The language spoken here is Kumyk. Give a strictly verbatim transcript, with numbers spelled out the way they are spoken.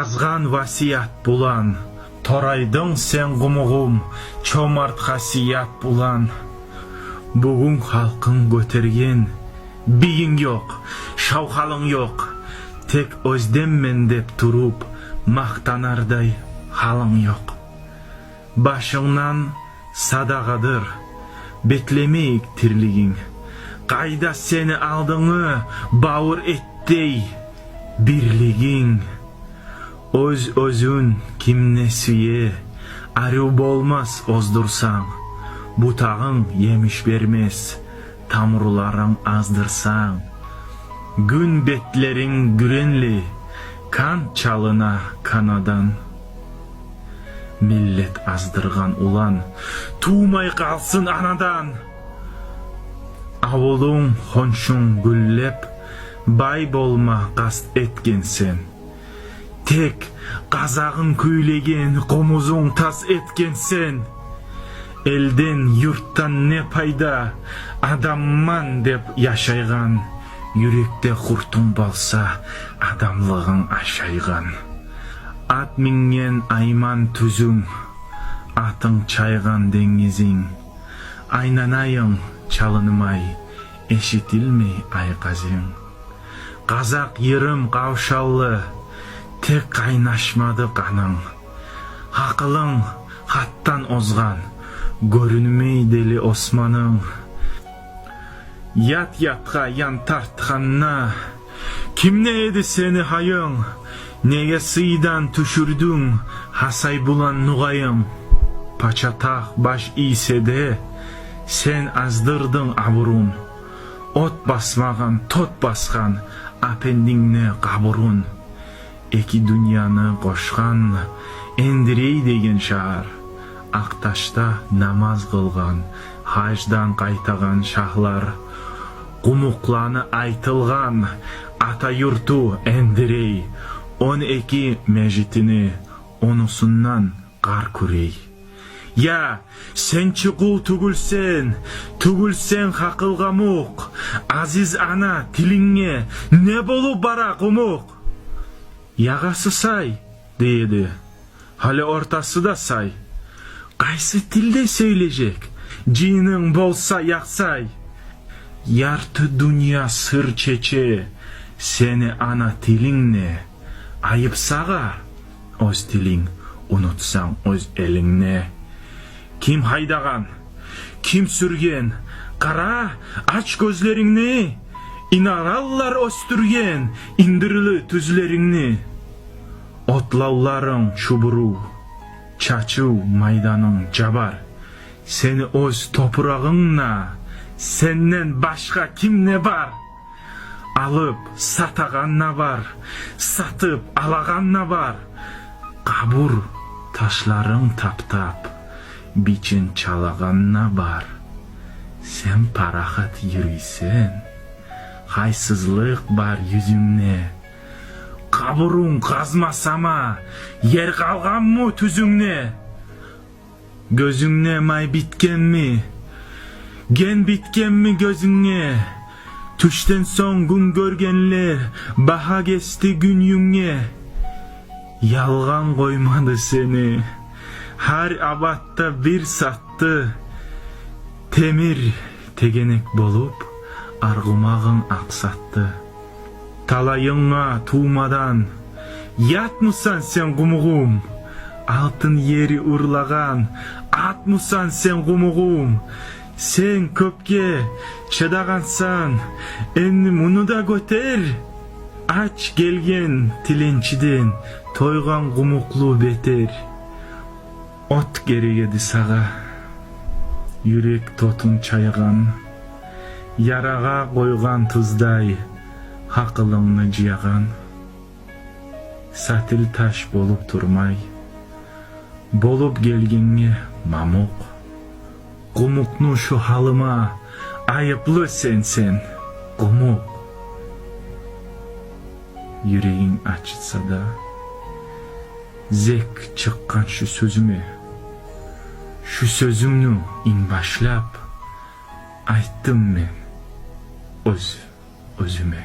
Язгъан васият булан, торайдынг сен къумугъум, чомарт хасият булан. Бугюн халкъынг гётерген, бийинг ёкъ, шавхалынг ёкъ. Тек оьзденмен деп туруп, макътанардай гьалынг ёкъ. Башынгдан садагъадыр бетлемейик тирлигинг. Къайда сени алдынгы бавур этдей бирлигинг? Оьз-оьзюн ким не сюе, арив болмас оздурсанг. Бутагъынг емиш бермес, тамурларынг аздырсанг. Гюн бетлеринг гюренли, къан чалына канадан. Миллет аздыргъан улан тувмай къалсын анадан. Авулунг, хоншунг гюллеп, бай болма къаст этгенсен. Тек къазагъынг кюйлеген, къомузунг тас этгенсен. Элден, юртдан не пайда, адамман деп яшайгъан? Юрекде къуртунг болса, адамлыгъынг ашайгъан. Ат минген айман тюзюнг, атынг чайгъан денгизинг. Айланайынг чалынмай, эшитилмей айкъазынг. Къазакъ йырым къавшаллы, тек къайнашмады къанынг. Гьакъылынг гьатдан озгъан, гёрюнмей дели османынг. Ят-ятгъа ян тартгъанда, кимде эди сени гьайынг? Неге сыйдан тюшюрдюнг Гьасай булан Нугъайын? Пачатах баш ийсе де, сен аздырдынг абурун. От басмагъан, тот басгъан апендингни къабурун. Эки дюньяны къошгъан Эндирей деген шагьар. Акъташда намаз къылгъан, гьаждан къайтагъан шагьлар. Къумукъланы айтылгъан ата юрту Эндирей. Он эки межитини, онусундан къар кюрей. Я, сен чи къул тюгюлсен, тюгюлсен гьакъыл къамукъ. Азиз ана тилинге не болуп бара къумукъ? Ягъасы сай, дей эди, гьали ортасы да сай. Къайсы тилде сёйлежек, жининг болса якъсай? Ярты дюнья сыр чече сени ана тилингде. Айып сагъа оьз тилинг, унутсанг оьз элингни. Ким гьайдагъан, ким сюрген? Къара, ач гёзлерингни. Инараллар оьсдюрген индирли тюзлерингни. Отлавларынг чубурув, чачыв майданынг жабар. Сени оьз топурагъынгда сенден башгъа ким де бар? Алып сатагъан да бар, сатып алагъан да бар. Къабур ташларынг таптап, бичин чалагъан да бар. Сен парахат юрюйсен, гьайсызлыкъ бар юзюнгде. Къабурунг къазмасама, ер къалгъанмы тюзюнгде? Гёзюнгде май битгенми? Ген битгенми гёзюнге? Тюшден сонг гюн гёргенлер багьа гесди гюнюнге. Ялгъан къоймады сени, гьар абатда бир сатды. Темир тегенек болуп, аргъумагъынг акъсатды. Талайынга тувмадан ятмысан сен, къумугъум? Алтын ери урлагъан атмысан сен, къумугъум? Сен кёпге чыдагъансан, энди муну да гётер. Ач гелген тиленчиден тойгъан къумукълу бетер. От герек эди сагъа, юрек тотун чайгъан, ярагъа къойгъан туздай гьакъылынгны жыягъан. Сатил таш болуп турмай, болуп гелгенге мамукъ. Къумукъну шу гьалыма айыплы сенсен, къумукъ. Юрегинг ачытса да, зек чыкъгъан шу сёзюме. Шу сёзюмню инг башлап айтдым мен оьз-оьзюме.